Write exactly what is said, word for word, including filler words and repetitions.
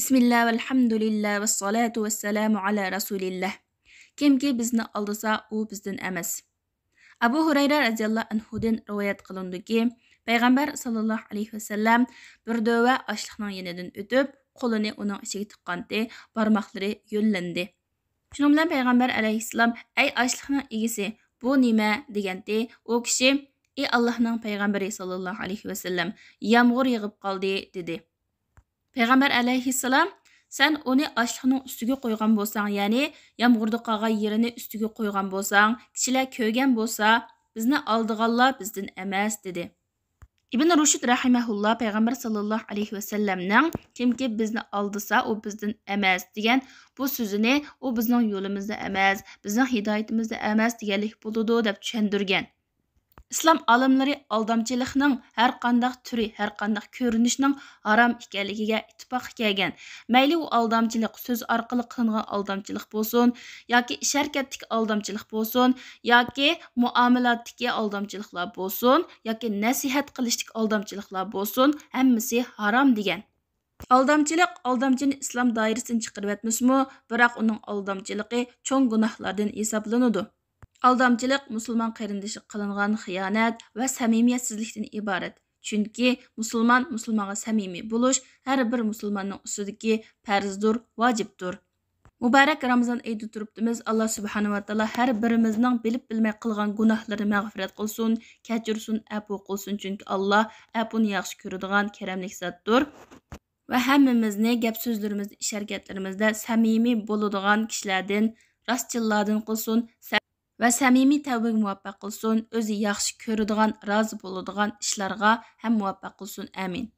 بىسمىللا ۋەلھەمدۇلىللا ۋەسسالاتۇ ۋەسسالامۇ ئالا رەسۇلىللا. كىمكى بىزنى ئالدىسا، ئۇ بىزدىن ئەمەس. ئەبۇ ھۇرەيرە رەزىياللاھۇ ئەنھۇدىن رىۋايەت قىلىنىدۇكى، پەيغەمبەر ساللاللاھۇ ئەلەيھى ۋەسەللەم بىر دۆۋە ئاشلىقنىڭ يېنىدىن ئۆتۈپ، قولىنى ئۇنىڭ ئىچىگە تىققانتى، بارماقلىرى يۆللەندى. شۇنىڭ بىلەن پەيغەمبەر ئەلەيھىسسالام، ئەي ئاشلىقنىڭ ئىگىسى، بۇ نېمە؟ دېگەنتى، ئۇ كىشى، ئى ئاللاھنىڭ پەيغەمبىرى ساللاللاھۇ ئەلەيھى ۋەسەللەم، يامغۇر يېغىپ قالدى، دېدى. پەيغەمبەر ئەلەيھىسسالام، سەن ئۇنى ئاشلىقنىڭ ئۈستىگە قويغان بولساڭ، يەنى يامغۇردا قالغان يېرىنى ئۈستىگە قويغان بولساڭ، كىشىلەر كۆرگەن بولسا، بىزنى ئالدىغانلار بىزدىن ئەمەس، دېدى. ئىبن رۇشد رەھىمەھۇللا پەيغەمبەر ساللاللاھۇ ئەلەيھى ۋەسەللەمنىڭ، كىمكى بىزنى ئالدىسا، ئۇ بىزدىن ئەمەس، دېگەن بۇ سۆزىنى، ئۇ بىزنىڭ يولىمىزدا ئەمەس، بىزنىڭ ھىدايىتىمىزدە ئەمەس دېگەنلىك بولىدۇ، دەپ چۈشەندۈرگەن. ئىسلام ئالىملىرى ئالدامچىلىقنىڭ ھەر قانداق تۈرى، ھەر قانداق كۆرۈنۈشنىڭ ھارام ئىكەنلىكىگە ئىتتىپاققا كەلگەن. مەيلى ئۇ ئالدامچىلىق سۆز ئارقىلىق قىلىنغان ئالدامچىلىق بولسۇن، ياكى ئىش ھەرىكەتتىكى ئالدامچىلىق بولسۇن، ياكى مۇئامىلاتتىكى ئالدامچىلىقلار بولسۇن، ياكى نەسىھەت قىلىشتىكى ئالدامچىلىقلار بولسۇن، ھەممىسى ھارام دېگەن. ئالدامچىلىق ئالدامچىنى ئىسلام دائىرىسىدىن چىقىرىۋەتمىسىمۇ، بىراق ئۇنىڭ ئالدامچىلىقى چوڭ گۇناھلاردىن ھېسابلىنىدۇ. ئالدامچىلىق مۇسۇلمان قېرىندىشىغا قىلىنغان خىيانەت ۋە سەمىمىيەتسىزلىكتىن ئىبارەت. چۈنكى مۇسۇلمان مۇسۇلمانغا سەمىمىي بولۇش ھەر بىر مۇسۇلماننىڭ ئۈستىدىكى پەرزدۇر، ۋاجىپتۇر. مۇبارەك رامىزان ئېيىدا تۇرۇپتىمىز. ئاللا سۇبھانەھۇ ۋە تائالا ھەر بىرىمىزنىڭ بىلىپ بىلمەي قىلغان گۇناھلىرىنى مەغپىرەت قىلسۇن، كەچۈرسۇن، ئەپۇ قىلسۇن، چۈنكى ئاللا ئەپۇنى ياخشى كۆرىدىغان كەرەملىك زاتتۇر. ۋە ھەممىمىزنى گەپ سۆزلىرىمىزدە، ئىش ھەرىكەتلىرىمىزدە سەمىمىي بولىدىغان كىشىلەردىن، راستچىللاردىن قىلسۇن، سە-، ۋە سەمىمىي تەۋبىگە مۇۋەپپەق قىلسۇن، ئۆزى ياخشى كۆرىدىغان، رازى بولىدىغان ئىشلارغا ھەم مۇۋەپپەق قىلسۇن. ئامىن.